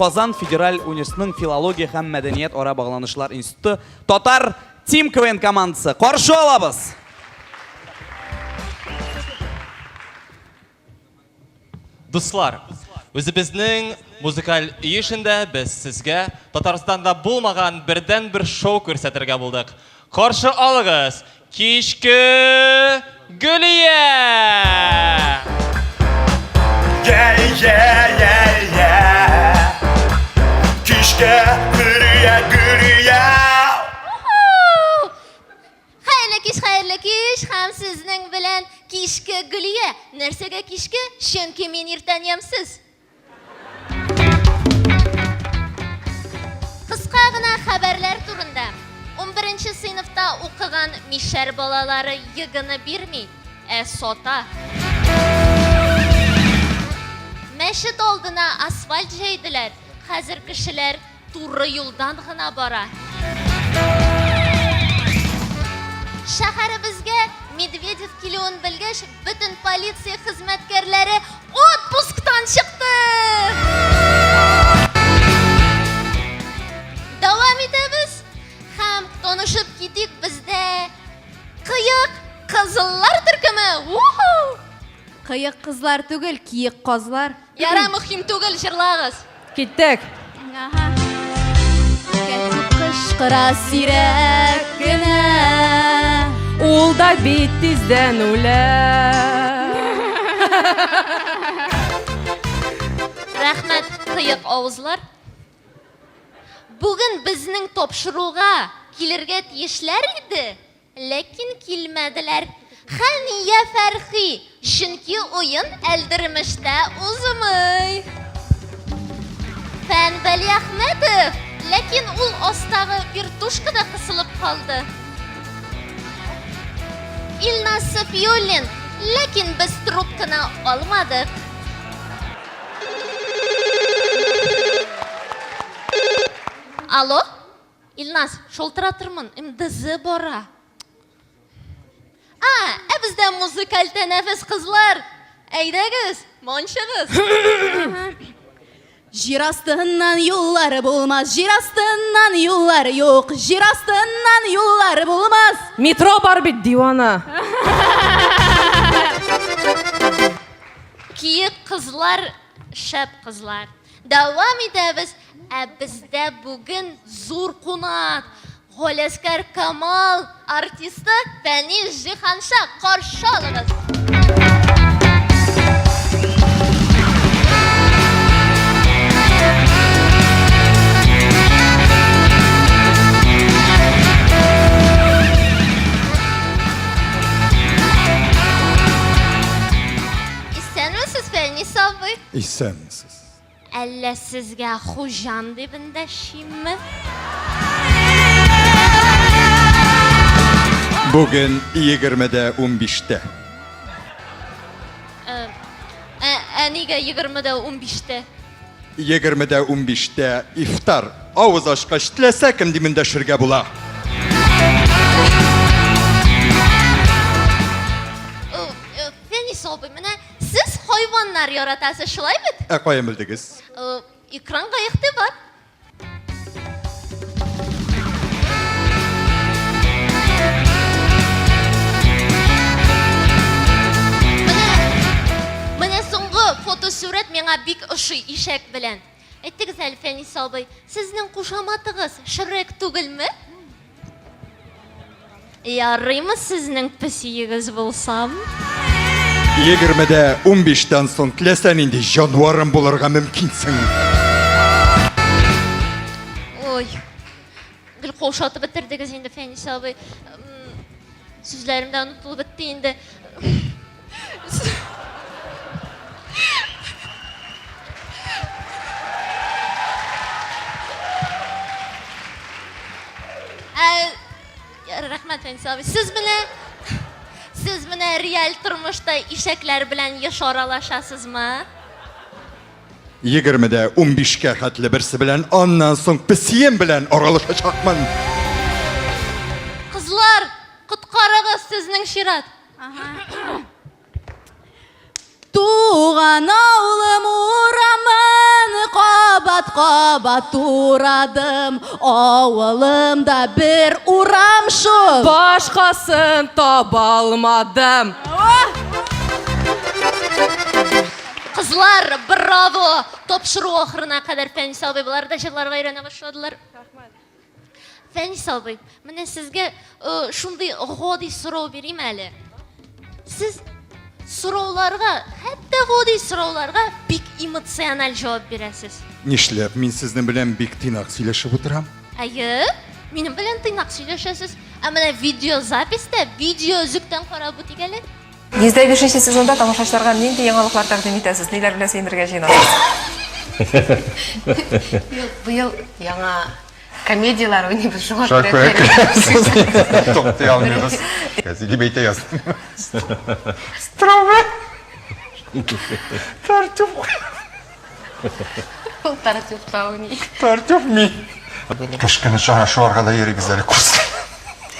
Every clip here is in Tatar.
Казан федераль университетының филология һәм мәдәният ара багланышлар институты Татар Тим КВН командасы. Каршы алабыз! Дуслар, үзебезнең музыкаль өй эшендә без сезгә Татарстанда булмаган бердәнбер шоу күрсәтергә булдык. Каршы алыгыз, Кичке Гөлия! Я-я-я-я Кичке Гөлия, Гөлия Хәерле кич, хәерле кич, һәм сезнең белән кичке Гөлия. Нәрсәгә кичке? Чөнки мин иртән ямьсез. Кыска гына хәбәрләр турында. 11 сыйныфта укыган мишәр балалары ЕГЭны бирми, ә сата. Мәчет алдына асфальт җәйделәр, хәзер кешеләр туры юлдан гына бара. Шәһәребезгә Медведев килүен белгәч, бөтен полиция хезмәткәрләре отпусктан чыкты! Дәвам итәбез һәм танышып китик бездә Кыек кызыллар төркеме! Уху! Кыек кызлар түгел, киек казлар. Яра, мөһим түгел, җырлагыз. Киттек. Ага. Кәкүк кычкыра сирәк кенә. Ул да бит тиздән үлә. Рәхмәт, кыек авызлар. Бүген безнең тапшыруга килергә тиешләр иде. Ләкин килмәделәр. Хәния Фәрхи, чөнки уен Әлдермештә узмый. Фән Вәлиәхмәтов, ләкин ул астагы вертушкада кысылып калды. Илназ Сафиуллин, ләкин без трубканы алмадык. Алло? Илназ, шолтыратырмын, МДЗ бара. А, ә бездә музыкаль тәнәфес, кызлар. Әйдәгез, манчыгыз. Җир астыннан юллар булмас, җир астыннан юллар юк, җир астыннан юллар булмас. Метро бар бит, дивана. Киек кызлар, шәп кызлар. Дәвам итәбез. Ә бездә бүген зур кунак, Галәскәр Камал артисты Фәнис Җиһанша. Каршы алыгыз! Исәнмесез, Фәнис абый. Исәнмесез. Әллә сезгә хуҗам дип эндәшимме? Бүген егермедә унбиштә. Ә, ә нигә егермедә унбиштә? Егермедә унбиштә ифтар. Авыз ачкач, теләсә кем дип эндәшергә була. Фәнис абый, менә Сез хайваннар яратасыз, шулай бит? Ә каян белдегез? Э, экранга игътибар. Менә, менә соңгы фотосурәт миңа бик ошый ишәк белән. Әйтегез әле, Фәнис абый, сезнең кушаматыгыз Шрек түгелме? Ярыймы сезнең песиегез булсам? Егермедә унбиштән соң теләсә нинди җанварым булырга мөмкинсең. Ой, гел каушатып бетердегез инде, Фәнис абый. Сүзләрем дә онытылып бетте инде. Ә, рәхмәт, Фәнис абый. Сез менә Сез менә реаль тормышта ишәкләр белән еш аралашасызмы? Егермедә унбишкә хәтле берсе белән, аннан соң песием белән аралашачакмын. Кызлар, коткарыгыз, сезнең чират. Туган авылым урамын кабат Кабат-кабат турадым. Авылымда бер урам шул. Башкасын табалмадым. Кызлар, браво! Тапшыру ахырына кадәр Фәнис абый болар да җырларга өйрәнә башладылар. Фәнис абый, менә сезгә э, шундый гади сорау бирим әле. Сез сорауларга, хәтта гади сорауларга бик эмоциональ җавап бирәсез. Нишләп мин сезнең белән бик тыйнак сөйләшеп утырам? Әйе, минем белән тыйнак сөйләшәсез. Ә менә видеозаписьтә видео өзектән карап үтик әле. 105 нче сезонда тамашачыларга нинди яңалыклар тәкъдим итәсез? Ниләр белән сөендерергә җыенасыз? Юк, быел яңа комедияләр уйныйбыз, шуңа Шуңа күрә күрә туктый алмыйбыз. Дип әйтә яздым. Стравы. Тартюф. Ул Тартюфта уйный. Тартюф мин. Кыш көне шуарга да йөрибез әле курста.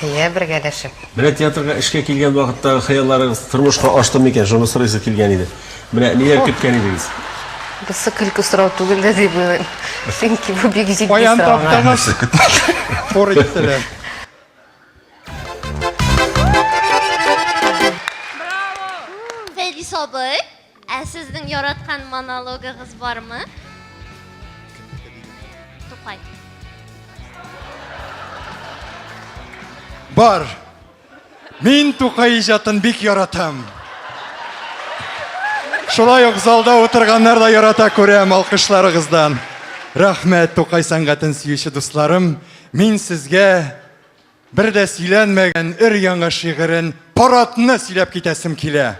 Әйе, бергәләшеп. Менә театрга эшкә килгән вакыттагы хыялларыгыз тормышка ашты микән? Шуны сорыйсы килгән иде. Менә ниләр көткән идегез? Бусы көлке сорау түгел дә дип уйлыйм. Чөнки бу бик җитди Каян сорау. таптыгыз? Хор иттеләр. Фәнис абый, ә сезнең яраткан монологыгыз бармы? Тукай. Бар. Мин Тукай иҗатын бик яратам. Шулай ук залда утырганнар да ярата күрәм алкышларыгыздан. Рәхмәт, Тукай сәнгатен сөюче дусларым. Мин сезгә бер дә сөйләнмәгән өр-яңа шигырен Парадны сөйләп китәсем килә.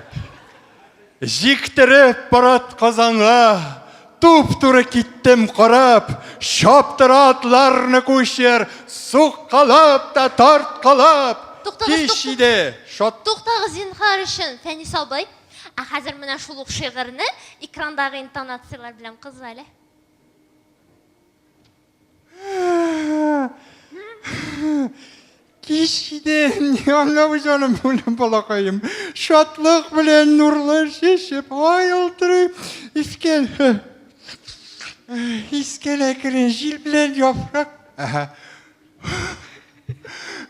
Җиктереп парад Казанга, туп-туры киттем карап, чаптыра атларны кучер, суккалап та тарткалап. Туктагыз, Кич туктагыз. иде, шат Туктагыз, зинһар өчен, Фәнис абый. Ә хәзер менә шул ук шигырьне экрандагы интонацияләр белән кыз әле. Кич иде, аңлап җаным үлем балакаем. Шатлык белән нурлар чәчеп, ай ялтырый. Искән, искән әкрен җил белән яфрак. Әһә.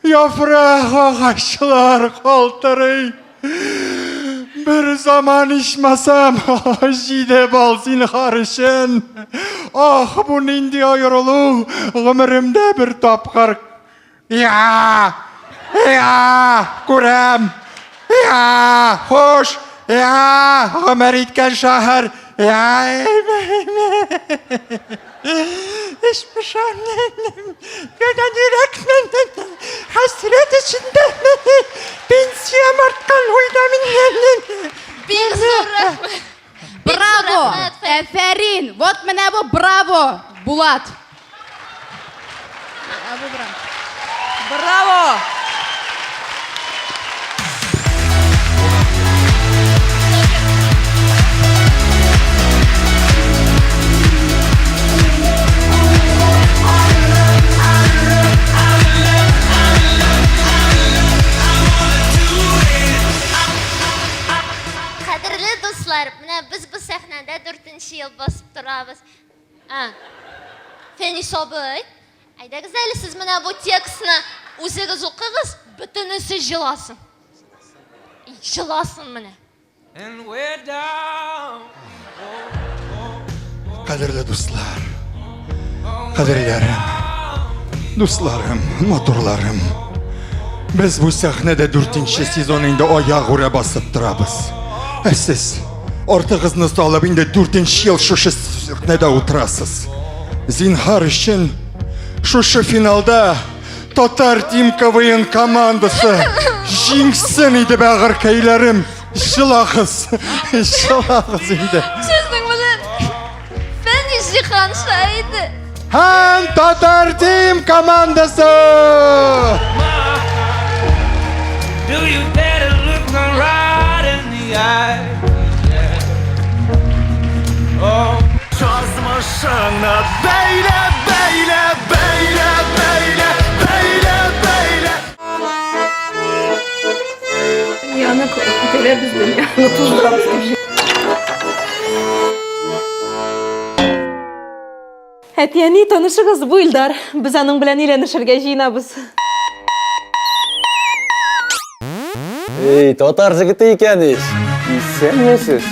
Яфрак агачлар калтырый. Бер заман ичмасам, җиде бал зинһар өчен. Ах, бу нинди аерылу, гомеремдә бер тапкыр. Я! Я! Күрәм! Я! Хуш! Я! Гомер иткән шәһәр! Я! Эч поша. Гәгән йөрәк. Хәсрәт эчендә. Пенсиям арткан уйда мин. Бик зур рәхмәт. Бик зур Браво! рәхмәт, Фәнис. Әфәрин! Вот менә бу браво, Булат. Браво! Кадерле дуслар, менә без бу сәхнәдә дүртенче ел басып торабыз. А. Фәнис абый, әйдәгез әле сез менә бу текстны үзегез укыгыз, бөтенесе җыласын. Җыласын менә. Кадерле дуслар, кадерләрем, дусларым, матурларым. Без бу сәхнәдә дүртенче сезон инде аягүрә басып торабыз. Ә сез артыгызны салып инде дүртенче ел шушы сәхнәдә утырасыз. Зинһар өчен шушы финалда Татар Тим КВН командасы җиңсен иде бәгырькәйләрем. Җылагыз, җылагыз инде. Сезнең белән Фәнис Җиһанша иде. Һәм Татар Тим командасы! Do you dare to look me right in the eye? Oh. Язмышыңны бәйлә, бәйлә, бәйлә, бәйлә, бәйлә, бәйлә. Дөньяны күтәрәбез, дөньяны туздырабыз дип. Әти-әни, танышыгыз, бу Илдар. Без аның белән өйләнешергә җыенабыз. Эй, татар җегете икән ич. Исәнмесез.